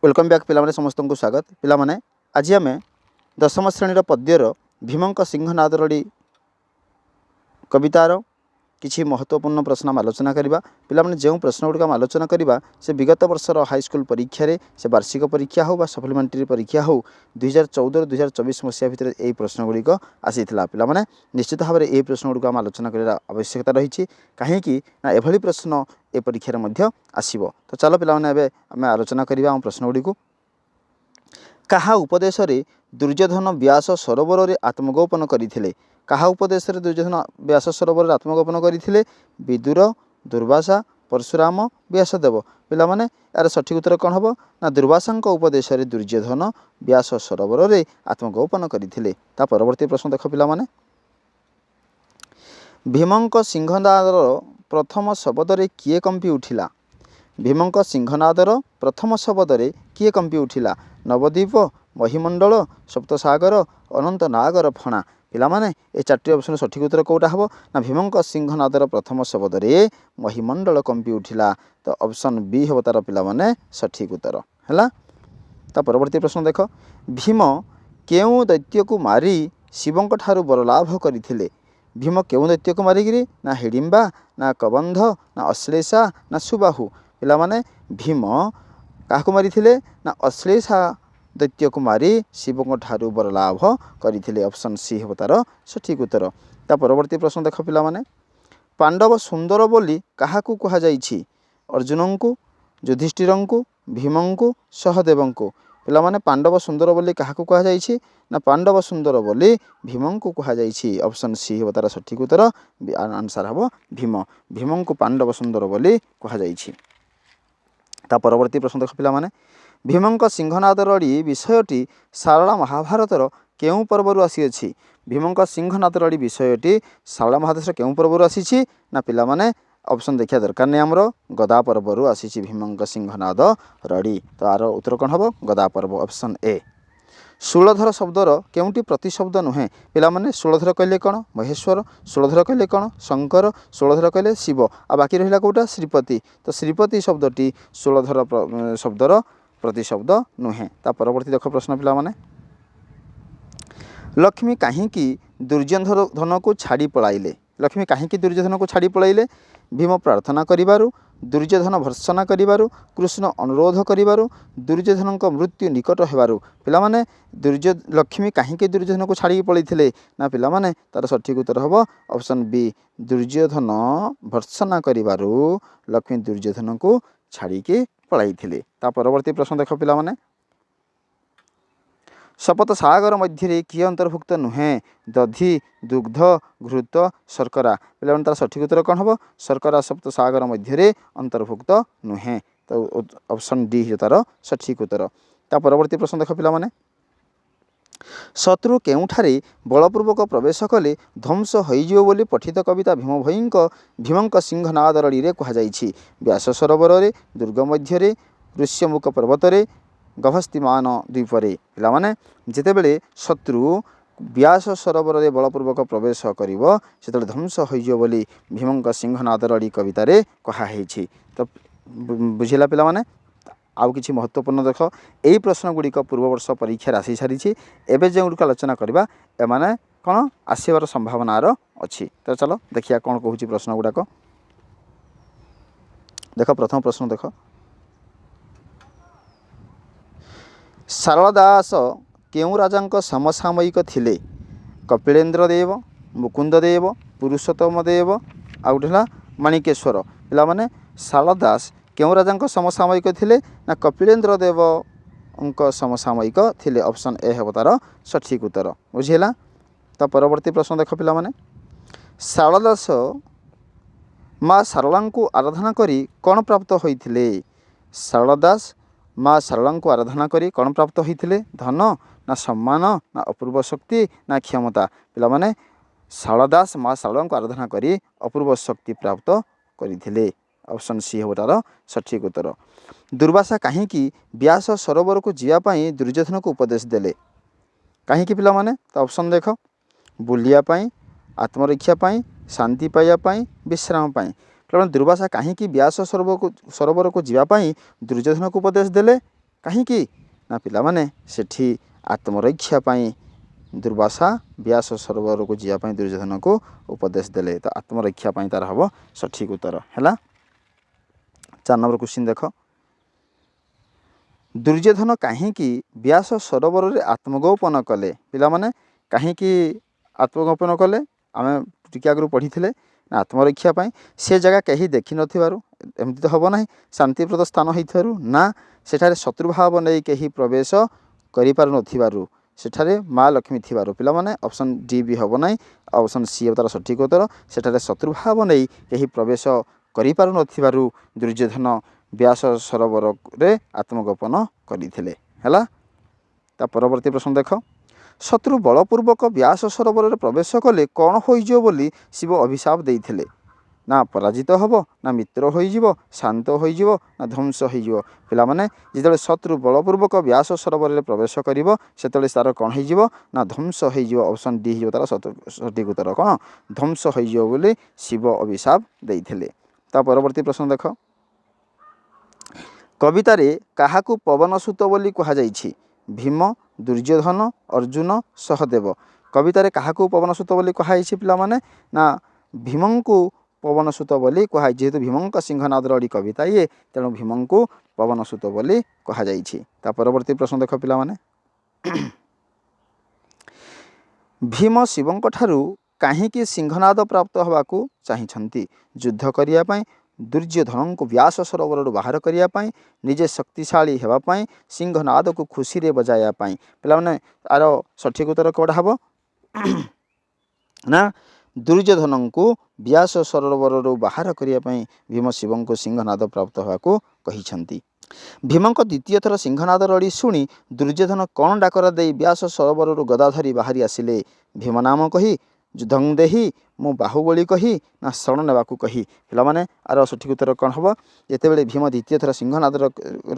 Welcome back ପିଲାମାନେ, ସମସ୍ତଙ୍କୁ ସ୍ୱାଗତ। ପିଲାମାନେ, ଆଜି ଆମେ ଦଶମ ଶ୍ରେଣୀର ପଦ୍ୟର ଭୀମଙ୍କ ସିଂହନାଦରଡ଼ି କବିତାର କିଛି ମହତ୍ତ୍ୱପୂର୍ଣ୍ଣ ପ୍ରଶ୍ନ ଆମେ ଆଲୋଚନା କରିବା। ପିଲାମାନେ, ଯେଉଁ ପ୍ରଶ୍ନ ଗୁଡ଼ିକ ଆମେ ଆଲୋଚନା କରିବା, ସେ ବିଗତ ବର୍ଷର ହାଇସ୍କୁଲ ପରୀକ୍ଷାରେ, ସେ ବାର୍ଷିକ ପରୀକ୍ଷା ହେଉ ବା ସପ୍ଲିମେଣ୍ଟାରୀ ପରୀକ୍ଷା ହେଉ, 2014ରୁ 2024 ମସିହା ଭିତରେ ଏହି ପ୍ରଶ୍ନ ଗୁଡ଼ିକ ଆସିଥିଲା। ପିଲାମାନେ, ନିଶ୍ଚିତ ଭାବରେ ଏହି ପ୍ରଶ୍ନ ଗୁଡ଼ିକ ଆମେ ଆଲୋଚନା କରିବାର ଆବଶ୍ୟକତା ରହିଛି, କାହିଁକି ନା ଏଭଳି ପ୍ରଶ୍ନ ଏ ପରୀକ୍ଷାରେ ମଧ୍ୟ ଆସିବ। ତ ଚାଲ ପିଲାମାନେ, ଏବେ ଆମେ ଆଲୋଚନା କରିବା ଆମ ପ୍ରଶ୍ନ ଗୁଡ଼ିକୁ। କାହା ଉପଦେଶରେ ଦୁର୍ଯ୍ୟୋଧନ ବ୍ୟାସ ସରୋବରରେ ଆତ୍ମଗୋପନ କରିଥିଲେ? କାହା ଉପଦେଶରେ ଦୁର୍ଯ୍ୟୋଧନ ବ୍ୟାସ ସରୋବରରେ ଆତ୍ମଗୋପନ କରିଥିଲେ? ବିଦୁର, ଦୁର୍ବାସା, ପରଶୁରାମ, ବ୍ୟାସଦେବ। ପିଲାମାନେ, ଏହାର ସଠିକ୍ ଉତ୍ତର କ'ଣ ହେବ ନା ଦୁର୍ବାସାଙ୍କ ଉପଦେଶରେ ଦୁର୍ଯ୍ୟୋଧନ ବ୍ୟାସ ସରୋବରରେ ଆତ୍ମଗୋପନ କରିଥିଲେ। ତା ପରବର୍ତ୍ତୀ ପ୍ରଶ୍ନ ଦେଖ ପିଲାମାନେ, ଭୀମଙ୍କ ସିଂହନାଦର ପ୍ରଥମ ଶବ୍ଦରେ କିଏ କମ୍ପି ଉଠିଲା? ଭୀମଙ୍କ ସିଂହନାଦର ପ୍ରଥମ ଶବ୍ଦରେ କିଏ କମ୍ପି ଉଠିଲା? ନବଦ୍ୱୀପ, ମହିମଣ୍ଡଳ, ସପ୍ତସାଗର, ଅନନ୍ତ ନାଗର ଫଣା। ପିଲାମାନେ, ଏ ଚାରୋଟି ଅପସନ୍ ସଠିକ୍ ଉତ୍ତର କେଉଁଟା ହେବ ନା ଭୀମଙ୍କ ସିଂହନାଦର ପ୍ରଥମ ଶବ୍ଦରେ ମହିମଣ୍ଡଳ କମ୍ପି ଉଠିଲା। ତ ଅପସନ୍ ବି ହେବ ତାର ପିଲାମାନେ ସଠିକ୍ ଉତ୍ତର ହେଲା। ତା ପରବର୍ତ୍ତୀ ପ୍ରଶ୍ନ ଦେଖ, ଭୀମ କେଉଁ ଦୈତ୍ୟକୁ ମାରି ଶିବଙ୍କ ଠାରୁ ବରଲାଭ କରିଥିଲେ? ଭୀମ କେଉଁ ଦୈତ୍ୟକୁ ମାରିକିରି? ନା ହିଡ଼ିମ୍ବା, ନା କବନ୍ଧ, ନା ଅଶ୍ଳେଷା, ନା ସୁବାହୁ। ପିଲାମାନେ, ଭୀମ କାହାକୁ ମାରିଥିଲେ ନା ଅଶ୍ଳେଷା ଦୈତ୍ୟକୁ ମାରି ଶିବଙ୍କ ଠାରୁ ବରଲାଭ କରିଥିଲେ। ଅପସନ୍ ସି ହେବ ତାର ସଠିକ୍ ଉତ୍ତର। ତା ପରବର୍ତ୍ତୀ ପ୍ରଶ୍ନ ଦେଖ ପିଲାମାନେ, ପାଣ୍ଡବ ସୁନ୍ଦର ବୋଲି କାହାକୁ କୁହାଯାଇଛି? ଅର୍ଜୁନଙ୍କୁ, ଯୁଧିଷ୍ଠିରଙ୍କୁ, ଭୀମଙ୍କୁ, ସହଦେବଙ୍କୁ। ପିଲାମାନେ, ପାଣ୍ଡବ ସୁନ୍ଦର ବୋଲି କାହାକୁ କୁହାଯାଇଛି ନା ପାଣ୍ଡବ ସୁନ୍ଦର ବୋଲି ଭୀମଙ୍କୁ କୁହାଯାଇଛି। ଅପସନ୍ ସି ହେବ ତାର ସଠିକ୍ ଉତ୍ତର। ଆନ୍ସର୍ ହେବ ଭୀମ। ଭୀମଙ୍କୁ ପାଣ୍ଡବ ସୁନ୍ଦର ବୋଲି କୁହାଯାଇଛି। ତା ପରବର୍ତ୍ତୀ ପ୍ରଶ୍ନ ଦେଖ ପିଲାମାନେ, ଭୀମଙ୍କ ସିଂହନାଦ ରଡ଼ି ବିଷୟଟି ସାରଳା ମହାଭାରତର କେଉଁ ପର୍ବରୁ ଆସିଅଛି? ଭୀମଙ୍କ ସିଂହନାଦ ରଡ଼ି ବିଷୟଟି ସାରଳା ମହାଦେଶର କେଉଁ ପର୍ବରୁ ଆସିଛି ନା ପିଲାମାନେ, ଅପସନ୍ ଦେଖିବା ଦରକାର ନାହିଁ ଆମର, ଗଦା ପର୍ବରୁ ଆସିଛି ଭୀମଙ୍କ ସିଂହନାଦ ରଡ଼ି। ତ ଆର ଉତ୍ତର କ'ଣ ହେବ? ଗଦା ପର୍ବ, ଅପସନ୍ ଏ। ଶୂଳଧର ଶବ୍ଦର କେଉଁଟି ପ୍ରତିଶବ୍ଦ ନୁହେଁ? ପିଲାମାନେ, ଶୂଳଧର କହିଲେ କ'ଣ? ମହେଶ୍ୱର। ଶୂଳଧର କହିଲେ କ'ଣ? ଶଙ୍କର। ଶୂଳଧର କହିଲେ ଶିବ। ଆଉ ବାକି ରହିଲା କେଉଁଟା? ଶ୍ରୀପତି। ତ ଶ୍ରୀପତି ଶବ୍ଦଟି ଶୂଳଧର ଶବ୍ଦର ପ୍ରତିଶବ୍ଦ ନୁହେଁ। ତା ପରବର୍ତ୍ତୀ ଦେଖ ପ୍ରଶ୍ନ ପିଲାମାନେ, ଲକ୍ଷ୍ମୀ କାହିଁକି ଦୁର୍ଯ୍ୟୋଧନକୁ ଛାଡ଼ି ପଳାଇଲେ? ଲକ୍ଷ୍ମୀ କାହିଁକି ଦୁର୍ଯ୍ୟୋଧନକୁ ଛାଡ଼ି ପଳାଇଲେ? ଭୀମ ପ୍ରାର୍ଥନା କରିବାରୁ, ଦୁର୍ଯ୍ୟୋଧନ ଭର୍ତ୍ସନା କରିବାରୁ, କୃଷ୍ଣ ଅନୁରୋଧ କରିବାରୁ, ଦୁର୍ଯ୍ୟୋଧନଙ୍କ ମୃତ୍ୟୁ ନିକଟ ହେବାରୁ। ପିଲାମାନେ, ଲକ୍ଷ୍ମୀ କାହିଁକି ଦୁର୍ଯ୍ୟୋଧନକୁ ଛାଡ଼ିକି ପଳାଇଥିଲେ ନା ପିଲାମାନେ, ତାର ସଠିକ୍ ଉତ୍ତର ହେବ ଅପସନ୍ ବି, ଦୁର୍ଯ୍ୟୋଧନ ଭର୍ତ୍ସନା କରିବାରୁ ଲକ୍ଷ୍ମୀ ଦୁର୍ଯ୍ୟୋଧନକୁ ଛାଡ଼ିକି ପଳାଇଥିଲେ। ତା ପରବର୍ତ୍ତୀ ପ୍ରଶ୍ନ ଦେଖ ପିଲାମାନେ, ସପତ ସାଗର ମଧ୍ୟରେ କିଏ ଅନ୍ତର୍ଭୁକ୍ତ ନୁହେଁ? ଦଧି, ଦୁଗ୍ଧ, ଘୃତ, ଶର୍କରା। ପିଲାମାନେ, ତାର ସଠିକ୍ ଉତ୍ତର କ'ଣ ହେବ? ଶର୍କରା ସପ୍ତ ସାଗର ମଧ୍ୟରେ ଅନ୍ତର୍ଭୁକ୍ତ ନୁହେଁ। ତ ଅପସନ୍ ଡି ହେବ ତାର ସଠିକ୍ ଉତ୍ତର। ତା ପରବର୍ତ୍ତୀ ପ୍ରଶ୍ନ ଦେଖ ପିଲାମାନେ, ଶତ୍ରୁ କେଉଁଠାରେ ବଳପୂର୍ବକ ପ୍ରବେଶ କଲେ ଧ୍ୱଂସ ହୋଇଯିବ ବୋଲି ପଠିତ କବିତା ଭୀମ ଭୋଇଙ୍କ ଭୀମଙ୍କ ସିଂହନାଦ ରଡ଼ିରେ କୁହାଯାଇଛି? ବ୍ୟାସ ସରୋବରରେ, ଦୁର୍ଗ ମଧ୍ୟରେ, ଋଷ୍ୟମୁଖ ପର୍ବତରେ, ଗଭସ୍ତିମାନ ଦ୍ୱୀପରେ। ପିଲାମାନେ, ଯେତେବେଳେ ଶତ୍ରୁ ବ୍ୟାସ ସରୋବରରେ ବଳପୂର୍ବକ ପ୍ରବେଶ କରିବ, ସେତେବେଳେ ଧ୍ୱଂସ ହୋଇଯିବ ବୋଲି ଭୀମଙ୍କ ସିଂହନାଦ ରଡ଼ି କବିତାରେ କୁହାହେଇଛି। ତ ବୁଝିଲା ପିଲାମାନେ? ଆଉ କିଛି ମହତ୍ତ୍ୱପୂର୍ଣ୍ଣ ଦେଖ, ଏଇ ପ୍ରଶ୍ନ ଗୁଡ଼ିକ ପୂର୍ବବର୍ଷ ପରୀକ୍ଷାରେ ଆସିସାରିଛି। ଏବେ ଯେଉଁଗୁଡ଼ିକ ଆଲୋଚନା କରିବା, ଏମାନେ କ'ଣ ଆସିବାର ସମ୍ଭାବନାର ଅଛି। ତ ଚାଲ ଦେଖିବା କ'ଣ କହୁଛି ପ୍ରଶ୍ନ ଗୁଡ଼ାକ। ଦେଖ, ପ୍ରଥମ ପ୍ରଶ୍ନ ଦେଖ, ସାରଳା ଦାସ କେଉଁ ରାଜାଙ୍କ ସମସାମୟିକ ଥିଲେ? କପିଳେନ୍ଦ୍ର ଦେବ, ମୁକୁନ୍ଦ ଦେବ, ପୁରୁଷୋତ୍ତମ ଦେବ, ଆଉ ଗୋଟେ ହେଲା ମାଣିକେଶ୍ୱର। ପିଲାମାନେ, ସାରଳା ଦାସ କେଉଁ ରାଜାଙ୍କ ସମସାମୟିକ ଥିଲେ ନା କପିଳେନ୍ଦ୍ର ଦେବଙ୍କ ସମସାମୟିକ ଥିଲେ। ଅପସନ୍ ଏ ହେବ ତାର ସଠିକ୍ ଉତ୍ତର। ବୁଝିହେଲା? ତା ପରବର୍ତ୍ତୀ ପ୍ରଶ୍ନ ଦେଖ ପିଲାମାନେ, ସାରଳା ଦାସ ମା ଶାରଳାଙ୍କୁ ଆରାଧନା କରି କ'ଣ ପ୍ରାପ୍ତ ହୋଇଥିଲେ? ସାରଳା ଦାସ ମା ଶାରଳାଙ୍କୁ ଆରାଧନା କରି କ'ଣ ପ୍ରାପ୍ତ ହୋଇଥିଲେ? ଧନ, ନା ସମ୍ମାନ, ନା ଅପୂର୍ବ ଶକ୍ତି, ନା କ୍ଷମତା। ପିଲାମାନେ, ସାରଳା ଦାସ ମା ଶାରଳାଙ୍କୁ ଆରାଧନା କରି ଅପୂର୍ବ ଶକ୍ତି ପ୍ରାପ୍ତ କରିଥିଲେ। ଅପସନ୍ ସି ହେବ ତାର ସଠିକ୍ ଉତ୍ତର। ଦୁର୍ବାସା କାହିଁକି ବ୍ୟାସ ସରୋବରକୁ ଯିବା ପାଇଁ ଦୁର୍ଯ୍ୟୋଧନକୁ ଉପଦେଶ ଦେଲେ? କାହିଁକି ପିଲାମାନେ? ତ ଅପସନ୍ ଦେଖ, ବୁଲିବା ପାଇଁ, ଆତ୍ମରକ୍ଷା ପାଇଁ, ଶାନ୍ତି ପାଇବା ପାଇଁ, ବିଶ୍ରାମ ପାଇଁ। ପିଲାମାନେ, ଦୁର୍ବାସା କାହିଁକି ବ୍ୟାସ ସରୋବରକୁ ଯିବା ପାଇଁ ଦୁର୍ଯ୍ୟୋଧନକୁ ଉପଦେଶ ଦେଲେ? କାହିଁକି ନା ପିଲାମାନେ, ସେଠି ଆତ୍ମରକ୍ଷା ପାଇଁ ଦୁର୍ବାସା ବ୍ୟାସ ସରୋବରକୁ ଯିବା ପାଇଁ ଦୁର୍ଯ୍ୟୋଧନକୁ ଉପଦେଶ ଦେଲେ। ତ ଆତ୍ମରକ୍ଷା ପାଇଁ ତାର ହେବ ସଠିକ୍ ଉତ୍ତର। ହେଲା, 4 ନମ୍ବର କ୍ୱେଶ୍ଚିନ୍ ଦେଖ। ଦୁର୍ଯ୍ୟୋଧନ କାହିଁକି ବ୍ୟାସ ସରୋବରରେ ଆତ୍ମଗୋପନ କଲେ? ପିଲାମାନେ, କାହିଁକି ଆତ୍ମଗୋପନ କଲେ? ଆମେ ଟିକେ ଆଗରୁ ପଢ଼ିଥିଲେ ନା, ଆତ୍ମରକ୍ଷା ପାଇଁ। ସେ ଜାଗା କେହି ଦେଖିନଥିବାରୁ, ଏମିତି ତ ହେବ ନାହିଁ। ଶାନ୍ତିପ୍ରଦ ସ୍ଥାନ ହେଇଥିବାରୁ, ନା ସେଠାରେ ଶତ୍ରୁଭାବ ନେଇ କେହି ପ୍ରବେଶ କରିପାରୁନଥିବାରୁ, ସେଠାରେ ମା ଲକ୍ଷ୍ମୀ ଥିବାରୁ। ପିଲାମାନେ, ଅପସନ୍ ଡି ବି ହେବ ନାହିଁ, ଅପସନ୍ ସି ହେବ ତାର ସଠିକ୍ ଉତ୍ତର। ସେଠାରେ ଶତ୍ରୁଭାବ ନେଇ କେହି ପ୍ରବେଶ କରିପାରୁନଥିବାରୁ ଦୁର୍ଯ୍ୟୋଧନ ବ୍ୟାସ ସରୋବରରେ ଆତ୍ମଗୋପନ କରିଥିଲେ। ହେଲା, ତା ପରବର୍ତ୍ତୀ ପ୍ରଶ୍ନ ଦେଖ। ଶତ୍ରୁ ବଳପୂର୍ବକ ବ୍ୟାସ ସରୋବରରେ ପ୍ରବେଶ କଲେ କ'ଣ ହୋଇଯିବ ବୋଲି ଶିବ ଅଭିଶାପ ଦେଇଥିଲେ? ନା ପରାଜିତ ହେବ, ନା ମିତ୍ର ହୋଇଯିବ, ଶାନ୍ତ ହୋଇଯିବ, ନା ଧ୍ୱଂସ ହୋଇଯିବ? ପିଲାମାନେ, ଯେତେବେଳେ ଶତ୍ରୁ ବଳପୂର୍ବକ ବ୍ୟାସ ସରୋବରରେ ପ୍ରବେଶ କରିବ, ସେତେବେଳେ ତାର କ'ଣ ହେଇଯିବ ନା ଧ୍ୱଂସ ହୋଇଯିବ। ଅପସନ୍ ଡି ହେଇଯିବ ତାର ସଠିକ୍ ଉତ୍ତର। କ'ଣ ଧ୍ୱଂସ ହୋଇଯିବ ବୋଲି ଶିବ ଅଭିଶାପ ଦେଇଥିଲେ? ତା ପରବର୍ତ୍ତୀ ପ୍ରଶ୍ନ ଦେଖ। କବିତାରେ କାହାକୁ ପବନସୁତ ବୋଲି କୁହାଯାଇଛି? ଭୀମ, ଦୁର୍ଯ୍ୟୋଧନ, ଅର୍ଜୁନ, ସହଦେବ। କବିତାରେ କାହାକୁ ପବନସୁତ ବୋଲି କୁହାଯାଇଛି ପିଲାମାନେ? ନା ଭୀମଙ୍କୁ ପବନସୁତ ବୋଲି କୁହାଯାଇଛି। ଯେହେତୁ ଭୀମଙ୍କ ସିଂହନାଦ ରଡ଼ି କବିତା ଇଏ, ତେଣୁ ଭୀମଙ୍କୁ ପବନସୁତ ବୋଲି କୁହାଯାଇଛି। ତା ପରବର୍ତ୍ତୀ ପ୍ରଶ୍ନ ଦେଖ ପିଲାମାନେ। ଭୀମ ଶିବଙ୍କ ଠାରୁ କାହିଁକି ସିଂହନାଦ ପ୍ରାପ୍ତ ହେବାକୁ ଚାହିଁଛନ୍ତି? ଯୁଦ୍ଧ କରିବା ପାଇଁ, ଦୁର୍ଯ୍ୟୋଧନଙ୍କୁ ବ୍ୟାସ ସରୋବରରୁ ବାହାର କରିବା ପାଇଁ, ନିଜେ ଶକ୍ତିଶାଳୀ ହେବା ପାଇଁ, ସିଂହନାଦକୁ ଖୁସିରେ ବଜାଇବା ପାଇଁ। ପିଲାମାନେ, ଆର ସଠିକ୍ ଉତ୍ତର କେଉଁଟା ହେବ ନା ଦୁର୍ଯ୍ୟୋଧନଙ୍କୁ ବ୍ୟାସ ସରୋବରରୁ ବାହାର କରିବା ପାଇଁ ଭୀମ ଶିବଙ୍କୁ ସିଂହନାଦ ପ୍ରାପ୍ତ ହେବାକୁ କହିଛନ୍ତି। ଭୀମଙ୍କ ଦ୍ୱିତୀୟ ଥର ସିଂହନାଦ ରଡ଼ି ଶୁଣି ଦୁର୍ଯ୍ୟୋଧନ କ'ଣ ଡାକରା ଦେଇ ବ୍ୟାସ ସରୋବରରୁ ଗଦା ଧରି ବାହାରି ଆସିଲେ? ଭୀମ ନାମ କହି, ଯୁଦ୍ଧଂ ଦେହି, ମୁଁ ବାହୁବଳି କହି, ନା ଶରଣ ନେବାକୁ କହି। ପିଲାମାନେ, ଆର ସଠିକ୍ ଉତ୍ତର କ'ଣ ହେବ? ଯେତେବେଳେ ଭୀମ ଦ୍ୱିତୀୟ ଥର ସିଂହନାଦ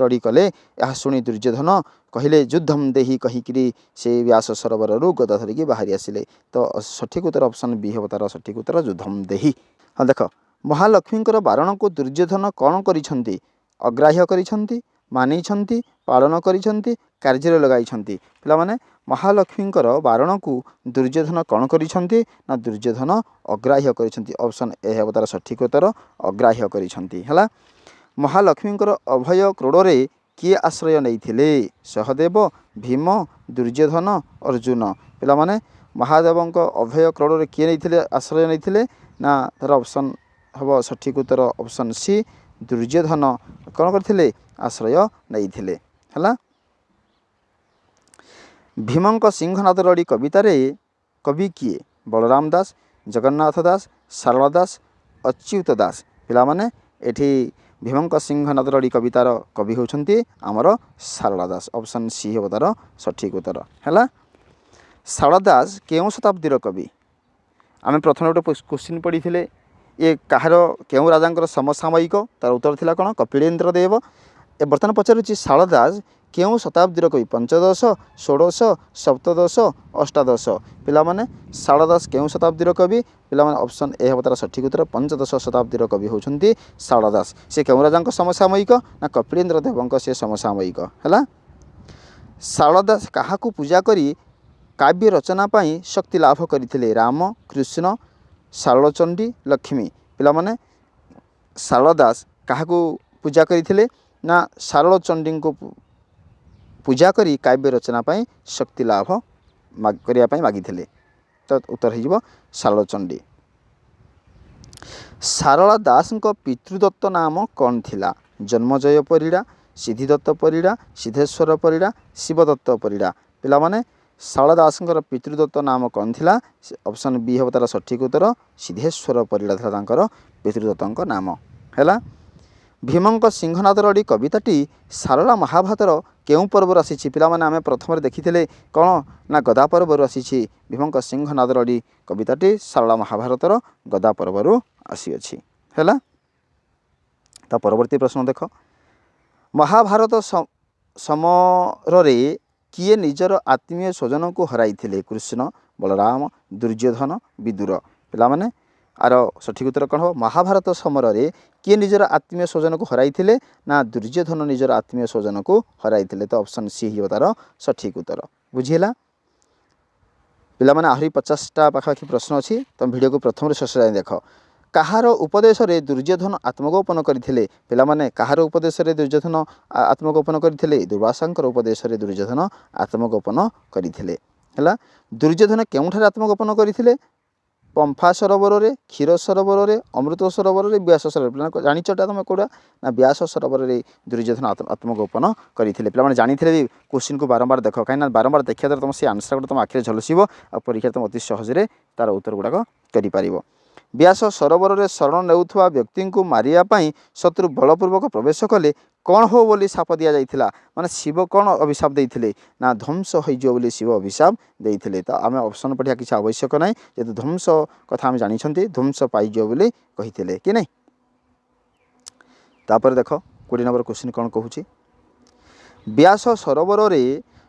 ରଡ଼ି କଲେ, ଏହା ଶୁଣି ଦୁର୍ଯ୍ୟୋଧନ କହିଲେ ଯୁଦ୍ଧಂ ଦେହି କହିକିରି ସେ ବ୍ୟାସ ସରୋବରରୁ ଗଦା ଧରିକି ବାହାରି ଆସିଲେ। ତ ସଠିକ୍ ଉତ୍ତର ଅପସନ୍ ବି ହେବ ତାର ସଠିକ୍ ଉତ୍ତର, ଯୁଦ୍ଧಂ ଦେହି। ହଁ, ଦେଖ, ମହାଲକ୍ଷ୍ମୀଙ୍କର ବାରଣକୁ ଦୁର୍ଯ୍ୟୋଧନ କ'ଣ କରିଛନ୍ତି? ଅଗ୍ରାହ୍ୟ କରିଛନ୍ତି, ମାନିଛନ୍ତି, ପାଳନ କରିଛନ୍ତି, କାର୍ଯ୍ୟରେ ଲଗାଇଛନ୍ତି। ପିଲାମାନେ, ମହାଲକ୍ଷ୍ମୀଙ୍କର ବାରଣକୁ ଦୁର୍ଯ୍ୟୋଧନ କ'ଣ କରିଛନ୍ତି ନା ଦୁର୍ଯ୍ୟୋଧନ ଅଗ୍ରାହ୍ୟ କରିଛନ୍ତି। ଅପସନ୍ ଏ ହେବ ତାର ସଠିକ୍ ଉତ୍ତର, ଅଗ୍ରାହ୍ୟ କରିଛନ୍ତି। ହେଲା, ମହାଲକ୍ଷ୍ମୀଙ୍କର ଅଭୟ କ୍ରୋଡ଼ରେ କିଏ ଆଶ୍ରୟ ନେଇଥିଲେ? ସହଦେବ, ଭୀମ, ଦୁର୍ଯ୍ୟୋଧନ, ଅର୍ଜୁନ। ପିଲାମାନେ, ମହାଦେବଙ୍କ ଅଭୟ କ୍ରୋଡ଼ରେ କିଏ ନେଇଥିଲେ, ଆଶ୍ରୟ ନେଇଥିଲେ? ନା ତାର ଅପସନ୍ ହେବ ସଠିକ୍ ଉତ୍ତର ଅପସନ୍ ସି, ଦୁର୍ଯ୍ୟୋଧନ କ'ଣ କରିଥିଲେ? ଆଶ୍ରୟ ନେଇଥିଲେ। ହେଲା, ଭୀମଙ୍କ ସିଂହନାଦ ରଡ଼ି କବିତାରେ କବି କିଏ? ବଳରାମ ଦାସ, ଜଗନ୍ନାଥ ଦାସ, ସାରଳା ଦାସ, ଅଚ୍ୟୁତ ଦାସ। ପିଲାମାନେ, ଏଠି ଭୀମଙ୍କ ସିଂହନାଦ ରଡ଼ି କବିତାର କବି ହେଉଛନ୍ତି ଆମର ସାରଳା ଦାସ। ଅପସନ୍ ସି ହେବ ତାର ସଠିକ୍ ଉତ୍ତର। ହେଲା, ସାରଳା ଦାସ କେଉଁ ଶତାବ୍ଦୀର କବି? ଆମେ ପ୍ରଥମେ ଗୋଟେ କୋଶ୍ଚିନ୍ ପଢ଼ିଥିଲେ, ଇଏ କାହାର, କେଉଁ ରାଜାଙ୍କର ସମସାମୟିକ? ତାର ଉତ୍ତର ଥିଲା କ'ଣ? କପିଳେନ୍ଦ୍ର ଦେବ। ଏ ବର୍ତ୍ତମାନ ପଚାରୁଛି, ଶାରଳା ଦାସ କେଉଁ ଶତାବ୍ଦୀର କବି? ପଞ୍ଚଦଶ, ଷୋଡ଼ଶ, ସପ୍ତଦଶ, ଅଷ୍ଟାଦଶ। ପିଲାମାନେ, ଶାରଳା ଦାସ କେଉଁ ଶତାବ୍ଦୀର କବି? ପିଲାମାନେ, ଅପସନ୍ ଏ ହେବ ତାର ସଠିକ୍ ଉତ୍ତର, ପଞ୍ଚଦଶ ଶତାବ୍ଦୀର କବି ହେଉଛନ୍ତି ଶାରଳା ଦାସ। ସେ କେଉଁ ରାଜାଙ୍କ ସମସାମୟିକ? ନା କପିଳେନ୍ଦ୍ର ଦେବଙ୍କ ସେ ସମସାମୟିକ। ହେଲା, ଶାରଳା ଦାସ କାହାକୁ ପୂଜା କରି କାବ୍ୟ ରଚନା ପାଇଁ ଶକ୍ତି ଲାଭ କରିଥିଲେ? ରାମ, କୃଷ୍ଣ, ଶାରଳଚଣ୍ଡୀ, ଲକ୍ଷ୍ମୀ। ପିଲାମାନେ, ଶାରଳା ଦାସ କାହାକୁ ପୂଜା କରିଥିଲେ? ନା ଶାରଳଚଣ୍ଡୀଙ୍କୁ ପୂଜା କରି କାବ୍ୟ ରଚନା ପାଇଁ ଶକ୍ତି ଲାଭ କରିବା ପାଇଁ ମାଗିଥିଲେ। ତ ଉତ୍ତର ହେଇଯିବ ଶାରଳଚଣ୍ଡୀ। ଶାରଳା ଦାସଙ୍କ ପିତୃଦତ୍ତ ନାମ କ'ଣ ଥିଲା? ଜନ୍ମଜୟ ପରିଡ଼ା, ସିଦ୍ଧିଦତ୍ତ ପରିଡ଼ା, ସିଦ୍ଧେଶ୍ୱର ପରିଡ଼ା, ଶିବଦତ୍ତ ପରିଡ଼ା। ପିଲାମାନେ, ଶାରଳା ଦାସଙ୍କର ପିତୃଦତ୍ତ ନାମ କ'ଣ ଥିଲା? ଅପସନ୍ ବି ହେବ ତାର ସଠିକ୍ ଉତ୍ତର, ସିଦ୍ଧେଶ୍ୱର ପରିଡ଼ା ଥିଲା ତାଙ୍କର ପିତୃଦତ୍ତଙ୍କ ନାମ। ହେଲା, ଭୀମଙ୍କ ସିଂହନାଦ ରଡ଼ି କବିତାଟି ସାରଳା ମହାଭାରତର କେଉଁ ପର୍ବରୁ ଆସିଛି? ପିଲାମାନେ, ଆମେ ପ୍ରଥମରେ ଦେଖିଥିଲେ କ'ଣ ନା ଗଦା ପର୍ବରୁ ଆସିଛି। ଭୀମଙ୍କ ସିଂହନାଦ ରଡ଼ି କବିତାଟି ସାରଳା ମହାଭାରତର ଗଦା ପର୍ବରୁ ଆସିଅଛି। ହେଲା, ତା ପରବର୍ତ୍ତୀ ପ୍ରଶ୍ନ ଦେଖ। ମହାଭାରତ ସମରରେ କିଏ ନିଜର ଆତ୍ମୀୟ ସ୍ୱଜନଙ୍କୁ ହରାଇଥିଲେ? କୃଷ୍ଣ, ବଳରାମ, ଦୁର୍ଯ୍ୟୋଧନ, ବିଦୁର। ପିଲାମାନେ, ଆର ସଠିକ୍ ଉତ୍ତର କ'ଣ ହେବ? ମହାଭାରତ ସମୟରେ କିଏ ନିଜର ଆତ୍ମୀୟ ସ୍ୱଜନକୁ ହରାଇଥିଲେ? ନା, ଦୁର୍ଯ୍ୟୋଧନ ନିଜର ଆତ୍ମୀୟ ସ୍ୱଜନକୁ ହରାଇଥିଲେ। ତ ଅପସନ୍ ସି ହେଇଯିବ ତାର ସଠିକ୍ ଉତ୍ତର। ବୁଝିହେଲା ପିଲାମାନେ? ଆହୁରି 50ଟା ପାଖାପାଖି ପ୍ରଶ୍ନ ଅଛି, ତୁମ ଭିଡ଼ିଓକୁ ପ୍ରଥମରୁ ଶେଷ ଯାଏଁ ଦେଖ। କାହାର ଉପଦେଶରେ ଦୁର୍ଯ୍ୟୋଧନ ଆତ୍ମଗୋପନ କରିଥିଲେ? ପିଲାମାନେ, କାହାର ଉପଦେଶରେ ଦୁର୍ଯ୍ୟୋଧନ ଆତ୍ମଗୋପନ କରିଥିଲେ? ଦୁର୍ବାସାଙ୍କର ଉପଦେଶରେ ଦୁର୍ଯ୍ୟୋଧନ ଆତ୍ମଗୋପନ କରିଥିଲେ। ହେଲା, ଦୁର୍ଯ୍ୟୋଧନ କେଉଁଠାରେ ଆତ୍ମଗୋପନ କରିଥିଲେ? ପମ୍ଫା ସରୋବରରେ, କ୍ଷୀର ସରୋବରରେ, ଅମୃତ ସରୋବରରେ, ବ୍ୟାସ ସରୋବର। ପିଲାମାନେ ଜାଣିଛଟା ତୁମେ କେଉଁଟା? ନା, ବ୍ୟାସ ସରୋବରରେ ଦୁର୍ଯ୍ୟୋଧନ ଆତ୍ମଗୋପନ କରିଥିଲେ। ପିଲାମାନେ, ଜାଣିଥିଲେ ବି କୋଶ୍ଚିନ୍କୁ ବାରମ୍ବାର ଦେଖ, କାହିଁକିନା ବାରମ୍ବାର ଦେଖିବା ଦ୍ୱାରା ତୁମ ସେ ଆନ୍ସର୍ ଗୁଡ଼ା ତୁମ ଆଖିରେ ଝଲସିବ ଆଉ ପରୀକ୍ଷାରେ ତୁମେ ଅତି ସହଜରେ ତାର ଉତ୍ତର ଗୁଡ଼ାକ କରିପାରିବ। ବ୍ୟାସ ସରୋବରରେ ଶରଣ ନେଉଥିବା ବ୍ୟକ୍ତିଙ୍କୁ ମାରିବା ପାଇଁ ଶତ୍ରୁ ବଳପୂର୍ବକ ପ୍ରବେଶ କଲେ କ'ଣ ହେବ ବୋଲି ଶାପ ଦିଆଯାଇଥିଲା? ମାନେ ଶିବ କ'ଣ ଅଭିଶାପ ଦେଇଥିଲେ? ନା, ଧ୍ୱଂସ ହୋଇଯିବ ବୋଲି ଶିବ ଅଭିଶାପ ଦେଇଥିଲେ। ତ ଆମେ ଅପସନ୍ ପଢ଼ିବା କିଛି ଆବଶ୍ୟକ ନାହିଁ, ଯେହେତୁ ଧ୍ୱଂସ କଥା ଆମେ ଜାଣିଛନ୍ତି, ଧ୍ୱଂସ ପାଇଯିବ ବୋଲି କହିଥିଲେ କି ନାହିଁ? ତାପରେ ଦେଖ, 20 ନମ୍ବର କ୍ୱେଶ୍ଚିନ୍ କ'ଣ କହୁଛି? ବ୍ୟାସ ସରୋବରରେ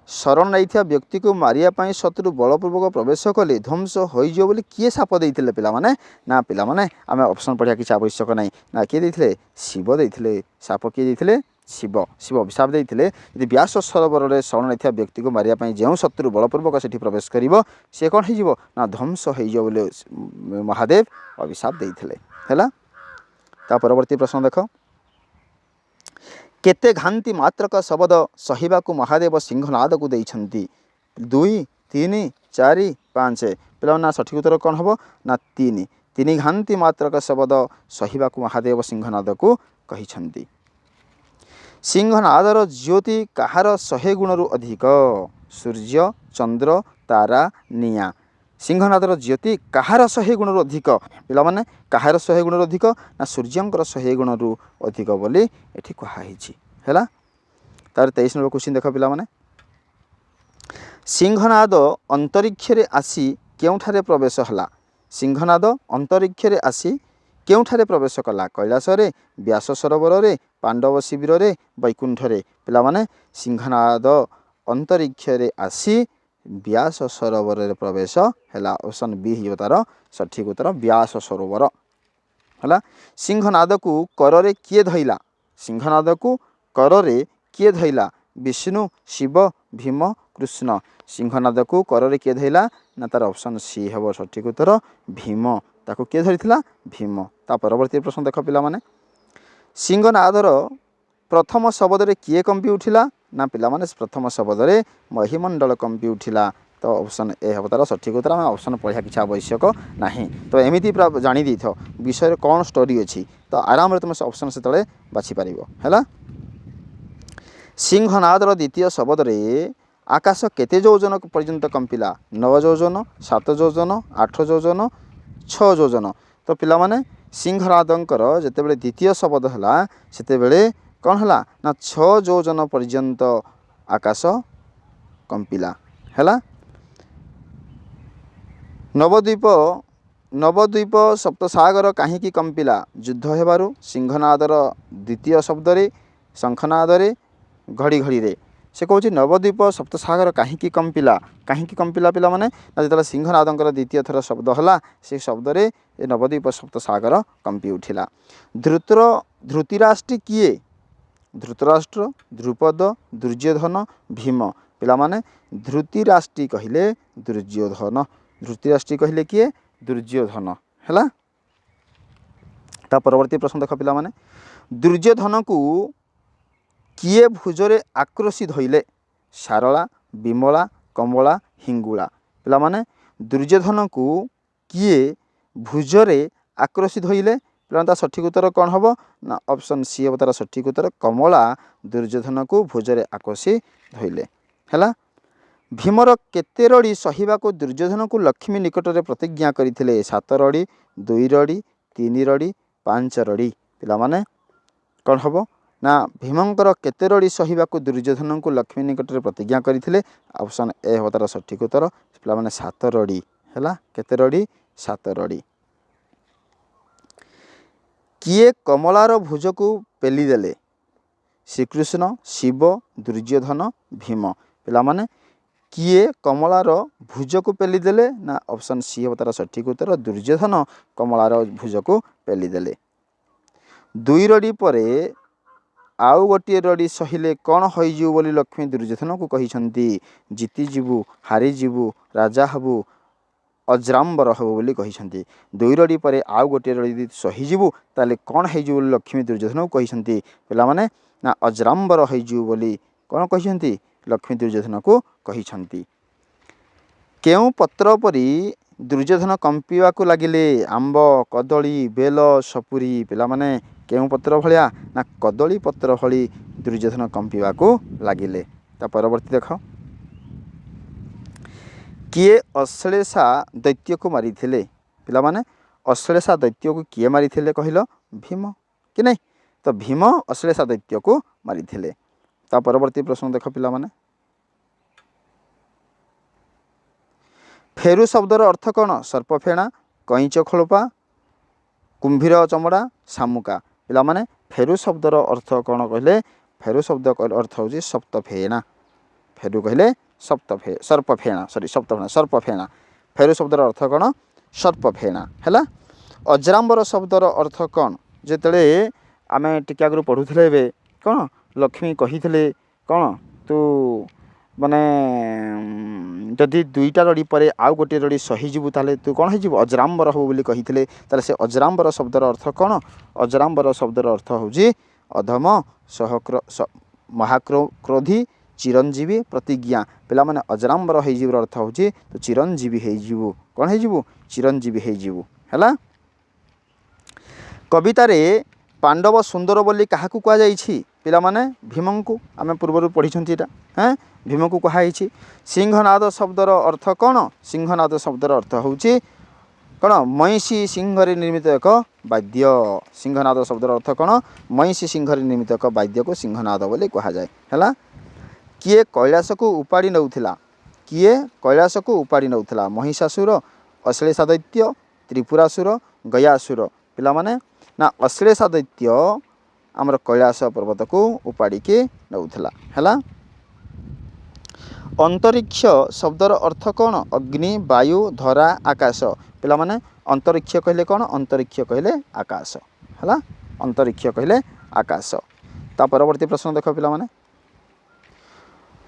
ଶରଣ ନେଇଥିବା ବ୍ୟକ୍ତିକୁ ମାରିବା ପାଇଁ ଶତ୍ରୁ ବଳପୂର୍ବକ ପ୍ରବେଶ କଲେ ଧ୍ୱଂସ ହୋଇଯିବ ବୋଲି କିଏ ଶାପ ଦେଇଥିଲେ ପିଲାମାନେ? ନା ପିଲାମାନେ, ଆମେ ଅପସନ୍ ପଢ଼ିବା କିଛି ଆବଶ୍ୟକ ନାହିଁ। ନା, କିଏ ଦେଇଥିଲେ? ଶିବ ଦେଇଥିଲେ ଶାପ। କିଏ ଦେଇଥିଲେ? ଶିବ। ଶିବ ଅଭିଶାପ ଦେଇଥିଲେ, ଯଦି ବ୍ୟାସ ସରୋବରରେ ଶରଣ ନେଇଥିବା ବ୍ୟକ୍ତିକୁ ମାରିବା ପାଇଁ ଯେଉଁ ଶତ୍ରୁ ବଳପୂର୍ବକ ସେଠି ପ୍ରବେଶ କରିବ, ସେ କ'ଣ ହେଇଯିବ? ନା, ଧ୍ୱଂସ ହେଇଯିବ ବୋଲି ମହାଦେବ ଅଭିଶାପ ଦେଇଥିଲେ। ହେଲା, ତା ପରବର୍ତ୍ତୀ ପ୍ରଶ୍ନ ଦେଖ। କେତେ ଘାନ୍ତି ମାତ୍ରକ ଶବଦ ସହିବାକୁ ମହାଦେବ ସିଂହନାଦକୁ ଦେଇଛନ୍ତି? 2, 3, 4, 5। ପିଲାମାନେ, ସଠିକ୍ ଉତ୍ତର କ'ଣ ହେବ? ନା, 3। 3 ଘାନ୍ତି ମାତ୍ରକ ଶବଦ ସହିବାକୁ ମହାଦେବ ସିଂହନାଦକୁ କହିଛନ୍ତି। ସିଂହନାଦର ଜ୍ୟୋତି କାହାର 100 ଗୁଣରୁ ଅଧିକ? ସୂର୍ଯ୍ୟ, ଚନ୍ଦ୍ର, ତାରା, ନିଆଁ। ସିଂହନାଦର ଜ୍ୟୋତି କାହାର 100 ଗୁଣରୁ ଅଧିକ? ପିଲାମାନେ, କାହାର 100 ଗୁଣରୁ ଅଧିକ? ନା, ସୂର୍ଯ୍ୟଙ୍କର 100 ଗୁଣରୁ ଅଧିକ ବୋଲି ଏଠି କୁହାହେଇଛି। ହେଲା, ତାର 23 ନମ୍ବର କ୍ୱେଶ୍ଚିନ୍ ଦେଖ ପିଲାମାନେ। ସିଂହନାଦ ଅନ୍ତରୀକ୍ଷରେ ଆସି କେଉଁଠାରେ ପ୍ରବେଶ ହେଲା? ସିଂହନାଦ ଅନ୍ତରୀକ୍ଷରେ ଆସି କେଉଁଠାରେ ପ୍ରବେଶ କଲା? କୈଳାସରେ, ବ୍ୟାସ ସରୋବରରେ, ପାଣ୍ଡବ ଶିବିରରେ, ବୈକୁଣ୍ଠରେ। ପିଲାମାନେ, ସିଂହନାଦ ଅନ୍ତରୀକ୍ଷରେ ଆସି ବ୍ୟାସ ସରୋବରରେ ପ୍ରବେଶ ହେଲା। ଅପସନ୍ ବି ହେଇଯିବ ତାର ସଠିକ୍ ଉତ୍ତର, ବ୍ୟାସ ସରୋବର। ହେଲା, ସିଂହନାଦକୁ କରରେ କିଏ ଧଇଲା? ସିଂହନାଦକୁ କରରେ କିଏ ଧଇଲା? ବିଷ୍ଣୁ, ଶିବ, ଭୀମ, କୃଷ୍ଣ। ସିଂହନାଦକୁ କରରେ କିଏ ଧଇଲା? ନା, ତାର ଅପସନ୍ ସି ହେବ ସଠିକ୍ ଉତ୍ତର, ଭୀମ। ତାକୁ କିଏ ଧରିଥିଲା? ଭୀମ। ତା ପରବର୍ତ୍ତୀ ପ୍ରଶ୍ନ ଦେଖ ପିଲାମାନେ। ସିଂହନାଦର ପ୍ରଥମ ଶବ୍ଦରେ କିଏ କମ୍ପି ଉଠିଲା? ନା ପିଲାମାନେ, ପ୍ରଥମ ଶବ୍ଦରେ ମହିମଣ୍ଡଳ କମ୍ପି ଉଠିଲା। ତ ଅପସନ୍ ଏ ହେବ ତାର ସଠିକ୍ ଉତ୍ତର। ଆମେ ଅପସନ୍ ପଢ଼ିବା କିଛି ଆବଶ୍ୟକ ନାହିଁ। ତ ଏମିତି ପୁରା ଜାଣି ଦେଇଥାଅ ବିଷୟରେ କ'ଣ ଷ୍ଟୋରି ଅଛି, ତ ଆରାମରେ ତୁମେ ସେ ଅପସନ୍ ସେତେବେଳେ ବାଛିପାରିବ। ହେଲା, ସିଂହନାଦର ଦ୍ୱିତୀୟ ଶବ୍ଦରେ ଆକାଶ କେତେ ଯୋଜନ ପର୍ଯ୍ୟନ୍ତ କମ୍ପିଲା? 9 ଯୋଜନ, 7 ଯୋଜନ, 8 ଯୋଜନ, 6 ଯୋଜନ। ତ ପିଲାମାନେ, ସିଂହନାଦଙ୍କର ଯେତେବେଳେ ଦ୍ୱିତୀୟ ଶବ୍ଦ ହେଲା, ସେତେବେଳେ କ'ଣ ହେଲା? ନା, 6 ଯୋଜନ ପର୍ଯ୍ୟନ୍ତ ଆକାଶ କମ୍ପିଲା। ହେଲା, ନବଦ୍ୱୀପ ସପ୍ତସାଗର କାହିଁକି କମ୍ପିଲା? ଯୁଦ୍ଧ ହେବାରୁ, ସିଂହନାଦର ଦ୍ୱିତୀୟ ଶବ୍ଦରେ, ଶଙ୍ଖନାଦରେ, ଘଡ଼ି ଘଡ଼ିରେ। ସେ କହୁଛି, ନବଦ୍ୱୀପ ସପ୍ତସାଗର କାହିଁକି କମ୍ପିଲା? କାହିଁକି କମ୍ପିଲା ପିଲାମାନେ? ନା, ଯେତେବେଳେ ସିଂହନାଦଙ୍କର ଦ୍ୱିତୀୟ ଥର ଶବ୍ଦ ହେଲା, ସେ ଶବ୍ଦରେ ଏ ନବଦ୍ୱୀପ ସପ୍ତସାଗର କମ୍ପି ଉଠିଲା। ଧୃତିରାଷ୍ଟ୍ରୀ କିଏ? ଧୃତରାଷ୍ଟ୍ର, ଦ୍ରୁପଦ, ଦୁର୍ଯ୍ୟୋଧନ, ଭୀମ। ପିଲାମାନେ, ଧୃତିରାଷ୍ଟ୍ରୀ କହିଲେ ଦୁର୍ଯ୍ୟୋଧନ। ଧୃତିରାଷ୍ଟ୍ରୀ କହିଲେ କିଏ? ଦୁର୍ଯ୍ୟୋଧନ। ହେଲା, ତା ପରବର୍ତ୍ତୀ ପ୍ରଶ୍ନ ଦେଖ ପିଲାମାନେ। ଦୁର୍ଯ୍ୟୋଧନକୁ କିଏ ଭୁଜରେ ଆକ୍ରୋଶି ଧଇଲେ? ଶାରଳା, ବିମଳା, କମଳା, ହିଙ୍ଗୁଳା। ପିଲାମାନେ, ଦୁର୍ଯ୍ୟୋଧନକୁ କିଏ ଭୁଜରେ ଆକ୍ରୋଶି ଧଇଲେ? ପିଲାମାନେ, ତା ସଠିକ୍ ଉତ୍ତର କ'ଣ ହେବ? ନା, ଅପସନ୍ ସି ହେବ ତାର ସଠିକ୍ ଉତ୍ତର, କମଳା ଦୁର୍ଯ୍ୟୋଧନକୁ ଭୁଜରେ ଆକୋଷି ଧଇଲେ। ହେଲା, ଭୀମର କେତେ ରଡ଼ି ସହିବାକୁ ଦୁର୍ଯ୍ୟୋଧନକୁ ଲକ୍ଷ୍ମୀ ନିକଟରେ ପ୍ରତିଜ୍ଞା କରିଥିଲେ? 7 ରଡ଼ି, 2 ରଡ଼ି, 3 ରଡ଼ି, 5 ରଡ଼ି। ପିଲାମାନେ, କ'ଣ ହେବ? ନା, ଭୀମଙ୍କର କେତେ ରଡ଼ି ସହିବାକୁ ଦୁର୍ଯ୍ୟୋଧନଙ୍କୁ ଲକ୍ଷ୍ମୀ ନିକଟରେ ପ୍ରତିଜ୍ଞା କରିଥିଲେ? ଅପସନ୍ ଏ ହେବ ତାର ସଠିକ୍ ଉତ୍ତର ପିଲାମାନେ, 7 ରଡ଼ି। ହେଲା, କେତେ ରଡ଼ି? 7 ରଡ଼ି। କିଏ କମଳାର ଭୁଜକୁ ପେଲିଦେଲେ? ଶ୍ରୀକୃଷ୍ଣ, ଶିବ, ଦୁର୍ଯ୍ୟୋଧନ, ଭୀମ। ପିଲାମାନେ, କିଏ କମଳାର ଭୁଜକୁ ପେଲିଦେଲେ? ନା ଅପସନ୍ ସି ହେବ ତାର ସଠିକ୍ ଉତ୍ତର, ଦୁର୍ଯ୍ୟୋଧନ କମଳାର ଭୁଜକୁ ପେଲିଦେଲେ। ଦୁଇ ରଡ଼ି ପରେ ଆଉ ଗୋଟିଏ ରଡ଼ି ସହିଲେ କ'ଣ ହୋଇଯିବୁ ବୋଲି ଲକ୍ଷ୍ମୀ ଦୁର୍ଯ୍ୟୋଧନକୁ କହିଛନ୍ତି? ଜିତିଯିବୁ, ହାରିଯିବୁ, ରାଜା ହେବୁ, ଅଜ୍ରାମ୍ବର ହେବୁ ବୋଲି କହିଛନ୍ତି। ଦୁଇ ରଡ଼ି ପରେ ଆଉ ଗୋଟିଏ ରଡ଼ି ଯଦି ସହିଯିବୁ ତାହେଲେ କ'ଣ ହେଇଯିବୁ ବୋଲି ଲକ୍ଷ୍ମୀ ଦୁର୍ଯ୍ୟୋଧନକୁ କହିଛନ୍ତି ପିଲାମାନେ? ନା ଅଜ୍ରାମ୍ବର ହେଇଯିବୁ ବୋଲି କ'ଣ କହିଛନ୍ତି? ଲକ୍ଷ୍ମୀ ଦୁର୍ଯ୍ୟୋଧନକୁ କହିଛନ୍ତି। କେଉଁ ପତ୍ର ପରି ଦୁର୍ଯ୍ୟୋଧନ କମ୍ପିବାକୁ ଲାଗିଲେ? ଆମ୍ବ, କଦଳୀ, ବେଲ, ସପୁରୀ। ପିଲାମାନେ, କେଉଁ ପତ୍ର ଭଳିଆ? ନା କଦଳୀ ପତ୍ର ଭଳି ଦୁର୍ଯ୍ୟୋଧନ କମ୍ପିବାକୁ ଲାଗିଲେ। ତା ପରବର୍ତ୍ତୀ ଦେଖ, କିଏ ଅଶ୍ଳେଷା ଦୈତ୍ୟକୁ ମାରିଥିଲେ? ପିଲାମାନେ, ଅଶ୍ଳେଷା ଦୈତ୍ୟକୁ କିଏ ମାରିଥିଲେ କହିଲ? ଭୀମ କି ନାଇଁ? ତ ଭୀମ ଅଶ୍ଳେଷା ଦୈତ୍ୟକୁ ମାରିଥିଲେ। ତା ପରବର୍ତ୍ତୀ ପ୍ରଶ୍ନ ଦେଖ ପିଲାମାନେ, ଫେରୁ ଶବ୍ଦର ଅର୍ଥ କ'ଣ? ସର୍ପଫେଣା, କଇଁଚ ଖୋଳପା, କୁମ୍ଭୀର ଚମଡ଼ା, ଶାମୁକା। ପିଲାମାନେ, ଫେରୁ ଶବ୍ଦର ଅର୍ଥ କ'ଣ କହିଲେ? ଫେରୁ ଶବ୍ଦ ଅର୍ଥ ହେଉଛି ସପ୍ତଫେଣା। ଫେରୁ କହିଲେ ସର୍ପଫେଣା, ସରି, ସପ୍ତଫେଣା, ସର୍ପଫେଣା। ଫେରୁ ଶବ୍ଦର ଅର୍ଥ କ'ଣ? ସର୍ପଫେଣା ହେଲା। ଅଜ୍ରାମ୍ବର ଶବ୍ଦର ଅର୍ଥ କ'ଣ? ଯେତେବେଳେ ଆମେ ଟିକେ ଆଗରୁ ପଢ଼ୁଥିଲେ ଏବେ କ'ଣ ଲକ୍ଷ୍ମୀ କହିଥିଲେ କ'ଣ, ତୁ ମାନେ ଯଦି ଦୁଇଟା ରଡ଼ି ପରେ ଆଉ ଗୋଟିଏ ରଡ଼ି ସହିଯିବୁ ତାହେଲେ ତୁ କ'ଣ ହେଇଯିବୁ? ଅଜ୍ରାମ୍ବର ହେବୁ ବୋଲି କହିଥିଲେ। ତାହେଲେ ସେ ଅଜ୍ରାମ୍ବର ଶବ୍ଦର ଅର୍ଥ କ'ଣ? ଅଜ୍ରାମ୍ବର ଶବ୍ଦର ଅର୍ଥ ହେଉଛି ଅଧମ, ସହକ୍ର, ମହାକ୍ରୋଧୀ, ଚିରଞ୍ଜୀବୀ, ପ୍ରତିଜ୍ଞା। ପିଲାମାନେ, ଅଜରାମ୍ବର ହେଇଯିବାର ଅର୍ଥ ହେଉଛି ତୁ ଚିରଞ୍ଜୀବୀ ହେଇଯିବୁ। କ'ଣ ହେଇଯିବୁ? ଚିରଞ୍ଜୀବୀ ହେଇଯିବୁ। ହେଲା। କବିତାରେ ପାଣ୍ଡବ ସୁନ୍ଦର ବୋଲି କାହାକୁ କୁହାଯାଇଛି? ପିଲାମାନେ, ଭୀମଙ୍କୁ। ଆମେ ପୂର୍ବରୁ ପଢ଼ିଛନ୍ତି ଏଇଟା। ହେଁ, ଭୀମକୁ କୁହାଯାଇଛି। ସିଂହନାଦ ଶବ୍ଦର ଅର୍ଥ କ'ଣ? ସିଂହନାଦ ଶବ୍ଦର ଅର୍ଥ ହେଉଛି କ'ଣ? ମଇଁଷି ସିଂହରେ ନିର୍ମିତ ଏକ ବାଦ୍ୟ। ସିଂହନାଦ ଶବ୍ଦର ଅର୍ଥ କ'ଣ? ମଇଁଷି ସିଂହରେ ନିର୍ମିତ ଏକ ବାଦ୍ୟକୁ ସିଂହନାଦ ବୋଲି କୁହାଯାଏ। ହେଲା। କିଏ କୈଳାସକୁ ଉପାଡ଼ି ନେଉଥିଲା? କିଏ କୈଳାସକୁ ଉପାଡ଼ି ନେଉଥିଲା? ମହିଷାସୁର, ଅଶ୍ଳେଷା ଦୈତ୍ୟ, ତ୍ରିପୁରାସୁର, ଗୟାସୁର। ପିଲାମାନେ, ନା ଅଶ୍ଳେଷା ଦୈତ୍ୟ ଆମର କୈଳାସ ପର୍ବତକୁ ଉପାଡ଼ିକି ନେଉଥିଲା। ହେଲା। ଅନ୍ତରିକ୍ଷ ଶବ୍ଦର ଅର୍ଥ କ'ଣ? ଅଗ୍ନି, ବାୟୁ, ଧରା, ଆକାଶ। ପିଲାମାନେ, ଅନ୍ତରିକ୍ଷ କହିଲେ କ'ଣ? ଅନ୍ତରିକ୍ଷ କହିଲେ ଆକାଶ। ହେଲା, ଅନ୍ତରିକ୍ଷ କହିଲେ ଆକାଶ। ତା ପରବର୍ତ୍ତୀ ପ୍ରଶ୍ନ ଦେଖ ପିଲାମାନେ,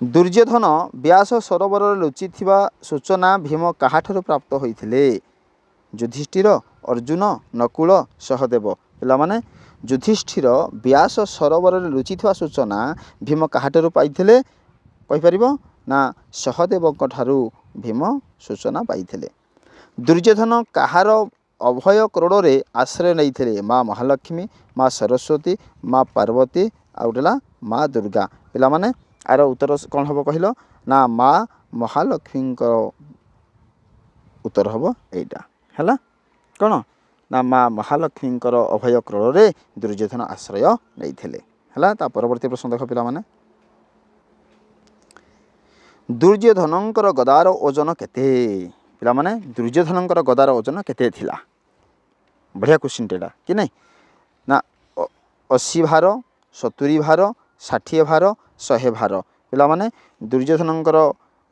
ଦୁର୍ଯ୍ୟୋଧନ ବ୍ୟାସ ସରୋବରରେ ଲୁଚିଥିବା ସୂଚନା ଭୀମ କାହାଠାରୁ ପ୍ରାପ୍ତ ହୋଇଥିଲେ? ଯୁଧିଷ୍ଠିର, ଅର୍ଜୁନ, ନକୁଳ, ସହଦେବ। ପିଲାମାନେ, ଯୁଧିଷ୍ଠିର ବ୍ୟାସ ସରୋବରରେ ଲୁଚିଥିବା ସୂଚନା ଭୀମ କାହାଠାରୁ ପାଇଥିଲେ କହିପାରିବ? ନା ସହଦେବଙ୍କ ଠାରୁ ଭୀମ ସୂଚନା ପାଇଥିଲେ। ଦୁର୍ଯ୍ୟୋଧନ କାହାର ଅଭୟ କ୍ରୋଡ଼ରେ ଆଶ୍ରୟ ନେଇଥିଲେ? ମା ମହାଲକ୍ଷ୍ମୀ, ମା ସରସ୍ୱତୀ, ମା ପାର୍ବତୀ, ଆଉ ଗୋଟେ ହେଲା ମା ଦୁର୍ଗା। ପିଲାମାନେ, ଆର ଉତ୍ତର କ'ଣ ହେବ କହିଲ? ନା ମା ମହାଲକ୍ଷ୍ମୀଙ୍କର ଉତ୍ତର ହେବ ଏଇଟା। ହେଲା, କ'ଣ ନା ମା ମହାଲକ୍ଷ୍ମୀଙ୍କର ଅଭୟ କ୍ରୋଡ଼ରେ ଦୁର୍ଯ୍ୟୋଧନ ଆଶ୍ରୟ ନେଇଥିଲେ। ହେଲା। ତା ପରବର୍ତ୍ତୀ ପ୍ରଶ୍ନ ଦେଖ ପିଲାମାନେ, ଦୁର୍ଯ୍ୟୋଧନଙ୍କର ଗଦାର ଓଜନ କେତେ? ପିଲାମାନେ, ଦୁର୍ଯ୍ୟୋଧନଙ୍କର ଗଦାର ଓଜନ କେତେ ଥିଲା? ବଢ଼ିଆ କ୍ୱେଶ୍ଚିନ୍ଟା ଏଇଟା କି ନାଇଁ? ନା 80 ଭାର, 70 ଭାର, 60 ଭାର, 100 ଭାର। ପିଲାମାନେ, ଦୁର୍ଯ୍ୟୋଧନଙ୍କର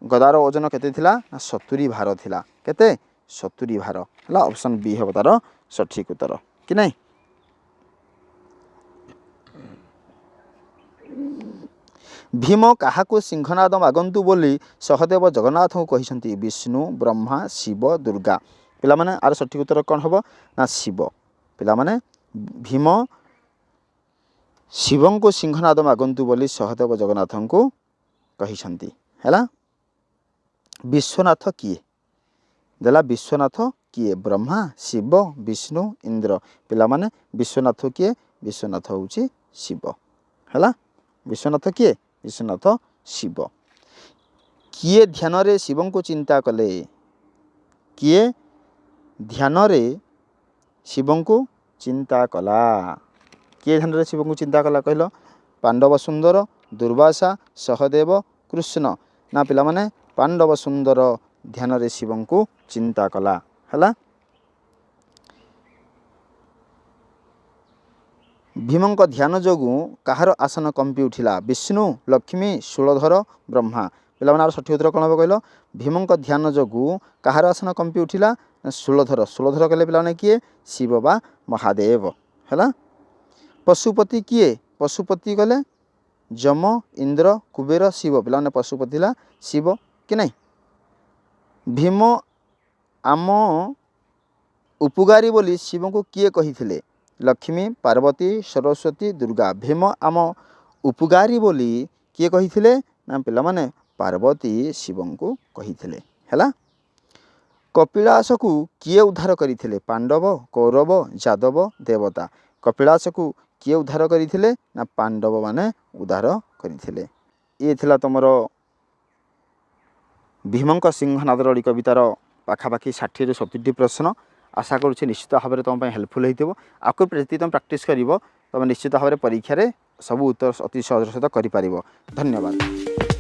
ଗଦାର ଓଜନ କେତେ ଥିଲା? ନା 70 ଭାର ଥିଲା। କେତେ? 70 ଭାର। ହେଲା, ଅପସନ୍ ବି ହେବ ତାର ସଠିକ୍ ଉତ୍ତର କି ନାଇଁ? ଭୀମ କାହାକୁ ସିଂହନାଦ ମାଗନ୍ତୁ ବୋଲି ସହଦେବ ଜଗନ୍ନାଥଙ୍କୁ କହିଛନ୍ତି? ବିଷ୍ଣୁ, ବ୍ରହ୍ମା, ଶିବ, ଦୁର୍ଗା। ପିଲାମାନେ, ଆର ସଠିକ୍ ଉତ୍ତର କ'ଣ ହେବ? ନା ଶିବ। ପିଲାମାନେ, ଭୀମ ଶିବଙ୍କୁ ସିଂହନାଦ ମାଗନ୍ତୁ ବୋଲି ସହଦେବ ଜଗନ୍ନାଥଙ୍କୁ କହିଛନ୍ତି। ହେଲା। ବିଶ୍ୱନାଥ କିଏ ଦେଲା? ବିଶ୍ୱନାଥ କିଏ? ବ୍ରହ୍ମା, ଶିବ, ବିଷ୍ଣୁ, ଇନ୍ଦ୍ର। ପିଲାମାନେ, ବିଶ୍ୱନାଥ କିଏ? ବିଶ୍ୱନାଥ ହେଉଛି ଶିବ। ହେଲା। ବିଶ୍ୱନାଥ କିଏ? ବିଶ୍ୱନାଥ ଶିବ। କିଏ ଧ୍ୟାନରେ ଶିବଙ୍କୁ ଚିନ୍ତା କଲେ? କିଏ ଧ୍ୟାନରେ ଶିବଙ୍କୁ ଚିନ୍ତା କଲା? କିଏ ଧ୍ୟାନରେ ଶିବଙ୍କୁ ଚିନ୍ତା କଲା କହିଲ? ପାଣ୍ଡବ ସୁନ୍ଦର, ଦୁର୍ବାସା, ସହଦେବ, କୃଷ୍ଣ। ନା ପିଲାମାନେ, ପାଣ୍ଡବ ସୁନ୍ଦର ଧ୍ୟାନରେ ଶିବଙ୍କୁ ଚିନ୍ତା କଲା। ହେଲା। ଭୀମଙ୍କ ଧ୍ୟାନ ଯୋଗୁଁ କାହାର ଆସନ କମ୍ପି ଉଠିଲା? ବିଷ୍ଣୁ, ଲକ୍ଷ୍ମୀ, ଶୂଳଧର, ବ୍ରହ୍ମା। ପିଲାମାନେ, ଆର ସଠିକ୍ ଉତ୍ତର କ'ଣ ହେବ କହିଲ? ଭୀମଙ୍କ ଧ୍ୟାନ ଯୋଗୁଁ କାହାର ଆସନ କମ୍ପି ଉଠିଲା? ଶୂଳଧର। ଶୂଳଧର କହିଲେ ପିଲାମାନେ କିଏ? ଶିବ ବା ମହାଦେବ। ହେଲା। ପଶୁପତି କିଏ? ପଶୁପତି କହିଲେ ଯମ, ଇନ୍ଦ୍ର, କୁବେର, ଶିବ। ପିଲାମାନେ, ପଶୁପତି ହେଲା ଶିବ କି ନାହିଁ? ଭୀମ ଆମ ଉପକାରୀ ବୋଲି ଶିବଙ୍କୁ କିଏ କହିଥିଲେ? ଲକ୍ଷ୍ମୀ, ପାର୍ବତୀ, ସରସ୍ୱତୀ, ଦୁର୍ଗା। ଭୀମ ଆମ ଉପକାରୀ ବୋଲି କିଏ କହିଥିଲେ? ନା ପିଲାମାନେ, ପାର୍ବତୀ ଶିବଙ୍କୁ କହିଥିଲେ। ହେଲା। କପିଳାସକୁ କିଏ ଉଦ୍ଧାର କରିଥିଲେ? ପାଣ୍ଡବ, କୌରବ, ଯାଦବ, ଦେବତା। କପିଳାସକୁ କିଏ ଉଦ୍ଧାର କରିଥିଲେ? ନା ପାଣ୍ଡବମାନେ ଉଦ୍ଧାର କରିଥିଲେ। ଇଏ ଥିଲା ତୁମର ଭୀମଙ୍କ ସିଂହନାଦ ରଡ଼ି କବିତାର ପାଖାପାଖି 60ରୁ 70ଟି ପ୍ରଶ୍ନ। ଆଶା କରୁଛି ନିଶ୍ଚିତ ଭାବରେ ତୁମ ପାଇଁ ହେଲ୍ପଫୁଲ୍ ହେଇଥିବ। ଆକୁ ଯେତିକି ତୁମେ ପ୍ରାକ୍ଟିସ୍ କରିବ, ତୁମେ ନିଶ୍ଚିତ ଭାବରେ ପରୀକ୍ଷାରେ ସବୁ ଉତ୍ତର ଅତି ସହଜର ସହିତ କରିପାରିବ। ଧନ୍ୟବାଦ।